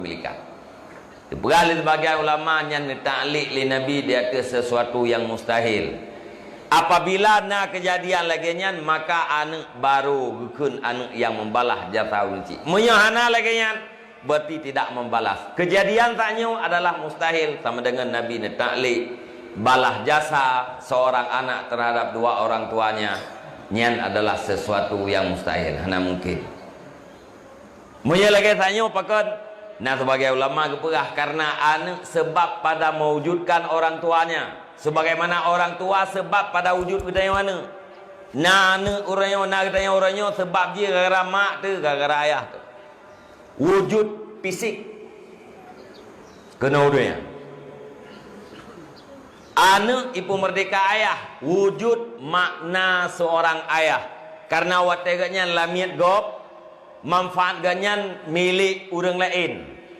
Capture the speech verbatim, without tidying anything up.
Milikan. Dipeugah lé sebagian ulama nyan neutaklek lé Nabi di ateueh sesuatu nyang mustahil. Apabila na keujadian lagée nyan, maka aneuëk barô geukheun aneuëk nyang membalas jasa ureuëng chik. Meunyoe hana lagée nyan, berarti tidak membalas. Keujadian tanyoe adalah mustahil, sama dengan Nabi neutaklek balas jasa seorang anak terhadap dua orang tuanya. Nyan adalah sesuatu nyang mustahil, hana mungkin. Meunyoe lagée tanyoe pakon, na sebagian ulama geupeugah karena aneuëk sebab pada mewujudkan orang tuanya, sebagaimana orang tua sebab pada wujud geutanyoe aneuëk. Na aneuëk uroe nyoe, na geutanyoe uroe nyoe sebab jih gara-gara mak teuh, gara-gara ayah teuh. Wujud fisik keunoe u donya. Aneuëk ipeumerdeka ayah, wujud makna seorang ayah. Karena watée geuhnyan lamiet gob, manfaat geuhnyan milék ureuëng laén.